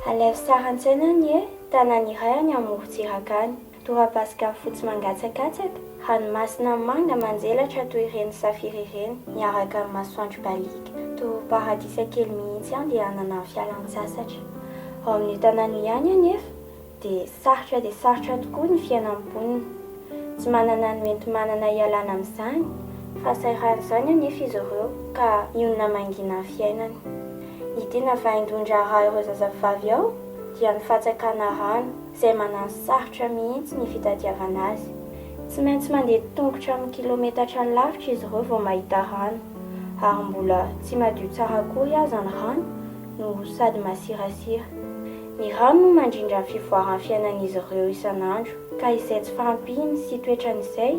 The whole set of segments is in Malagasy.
Alaivo sary an-tsaina anie tanàna iray any amorontsiraka any. Torapasika fotsy mangatsakatsaka, ranomasina manga manjelatra toy ireny safira ireny miaraka amin'ny masoandro baliaka. Toa paradisa kely mihitsy andehanana amin'ny fialan-tsasatra. Ao amin'io tanàna io ihany anefa dia sarotra dia sarotra tokoa ny fiainan'ny mponina. Tsy manana ny hoenti-manana hialana amin'izany fahasahiranana izany anefa izy ireo ka mionona mangina ny fiainany. Ny tena vaindohan-draharaha ireo zazavavy ao dia ny fatsakana rano izay manano sarotra mihitsy ny fitadiavana azy. Tsy maintsy mandeha tongotra amin'ny kilometatra lavitra izy ireo vao mahita rano ary mbola tsy madio tsara akory aza ny rano no sady masirasira. Ny rano no mandrindra ny fivoaran'ny fiainan'izy ireo isan'andro, ka izay tsy fahampiany sy toetrany izay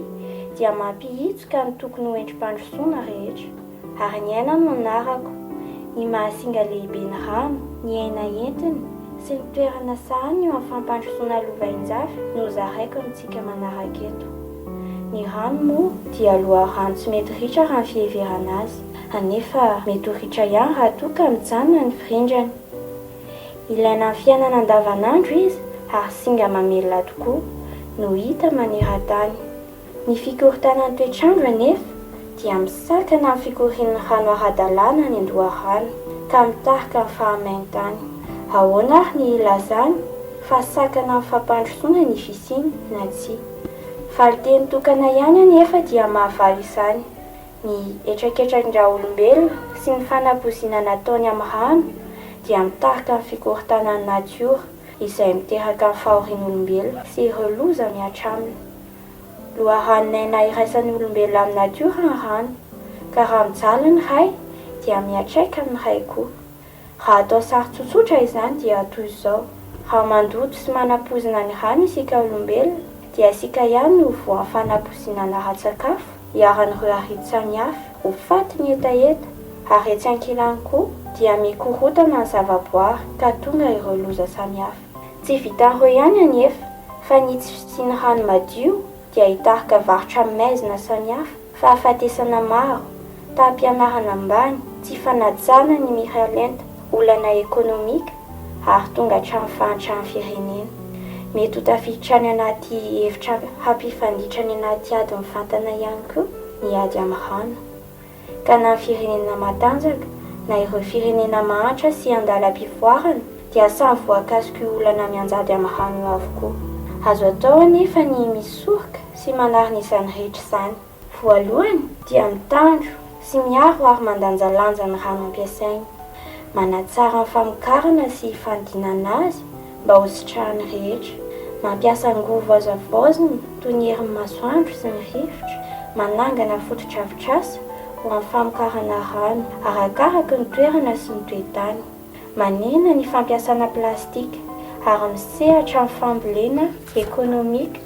dia mampihitsoka ny tokony ho endri-pandrosoana rehetra. Ary ny aina no anarako, ny maha singa lehibe ny rano, ny aina entiny, sy ny toerana sahaniny eo amin'ny fampandrosoana lovainjafy no hozaraiko amintsika manaraka eto. Ny rano moa dia loharano tsy mety ritra raha ny fiheverana azy, anefa mety ho ritra ihany raha toa ka mijanona ny firindrany. Ilaina amin'ny fiainana andavanandro izy ary singa mamelona tokoa no hita maneran-tany. Ny fikorontanan'ny toetr'andro anefa dia misakana ny fikorian'ny rano ara-dalàna any an-doharano ka mitarika ny fahamain-tany. Ahoana ary ny hilazana fa sakana amin'ny fampandrosoana ny fisiany na tsia? Valin-teny tokana ihany anefa dia mahavaly izany. Ny hetraketrakin-draolombelona sy ny fanapoizinana ataony amin'ny rano dia mitarika ny fikorontanan'ny natiora izay miteraka ny fahorian'olombelona sy ireo loza mihatra aminy. Loharanon'aina iraisan'ny olombelona amin'ny natiora ny rano, ka raha mijaly ny iray dia miantraika amin'ny iray koa. Raha atao sary tsotsotra izany dia toy izao, raha mandoto sy manapoizina ny rano isika olombelona dia isika ihany no voan'ny fanapoizinana ara-tsakafo, iharan'ireo arety samihafa, ho faty ny hetaheta, ary etsy ankilany koa dia mikorontana ny zavaboary ka tonga ireo loza samihafa. Tsy vitan'ireo ihany anefa fa ny tsy fisian'ny rano madio dia hitarika varotra maizina samihafa, fahafatesana maro, taham-pianarana ambany, tsy fanajana ny miralenta, olana ekonomika ary tonga hatramin'ny fahantran'ny firenena. Mety ho tafiditra any anaty hevitra hampifanditra any anaty ady mivantana ihany koa ny ady amin'ny rano. Ka na ny firenena matanjaka na ireo firenena mahantra sy andalam-pivoarana dia samy voakasik'io olana mianjady amin'ny rano io avokoa. Azo atao anefa ny misoroka sy manarina izany rehetra izany. Voalohany dia mitandro sy miaro ary mandanjalanja ny rano ampiasaina. Manatsara ny famokarana sy fanodinana azy mba ho sitrahan'ny rehetra. Mampiasa angovo azo havaozina toy ny herin'ny masoandro sy ny rivotra. Manangana fotodrafitrasa ho amin'ny famokarana rano arakaraka ny toerana sy ny toe-tany. Manena ny fampiasana plastika ary misehatra amin'ny fambolena ekonomika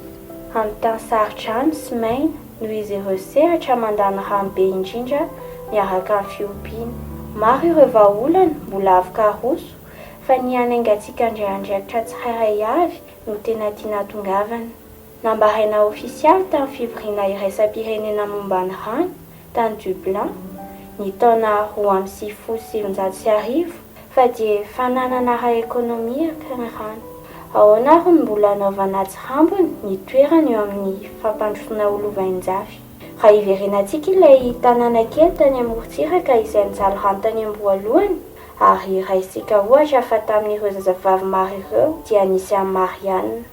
amin'ny tany saro-drano sy maina noho izy ireo sehatra mandany rano be indrindra miaraka amin'ny fiompiana. Maro ireo vahaolana mbola afaka aroso fa ny hanaingantsika handray andraikitra tsirairay avy no tena tiana hatongavana. Nambaraina ofisialy tamin'ny fivoriana iraisam-pirenena momba ny rano tany Dublin, ny taona 1992, fa dia fananana ara-ekonomia ny rano. Ahoana ary no mbola anaovana atsirambiny ny toerany eo amin'ny fampandrosoana ho lovainjafy? Raha hiverenantsika ilay tanàna kely tany amorontsiraka izay nijaly rano tany am-boalohany, ary raisintsika ohatra fa tamin'ireo zazavavy maro ireo dia nisy an'i Marianne.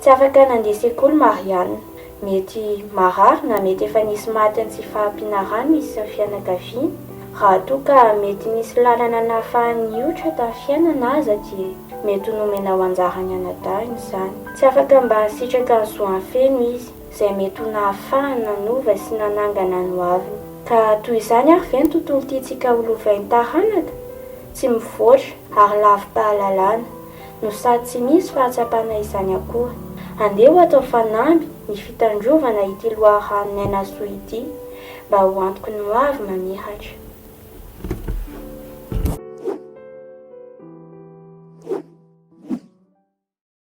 Tsy afaka nandeha sekoly Marianne. Mety marary na mety efa nisy matin'ny tsy fahampiana rano izy sy ny fianakaviany. Raha toa ka mety nisy lalana nahafahany nioitra tamin'ny fiainana aza dia mety ho nomena ho anjaran'ny anadahiny izany. Tsy afaka mba nisitraka ny zoany feno izy, izay mety ho nahafahany nanova sy nanangana ny hoaviny. Ka toy izany ary ve ny tontolo tiantsika ho lovain'ny taranaka? Tsy mivoatra ary lavi-pahalalana. no sady tsy misy fahatsapana izany akory. Andeha ho atao fanamby ny fitandrovana ity loharanon'aina soa ity mba ho antoky ny hoavy mamiratra.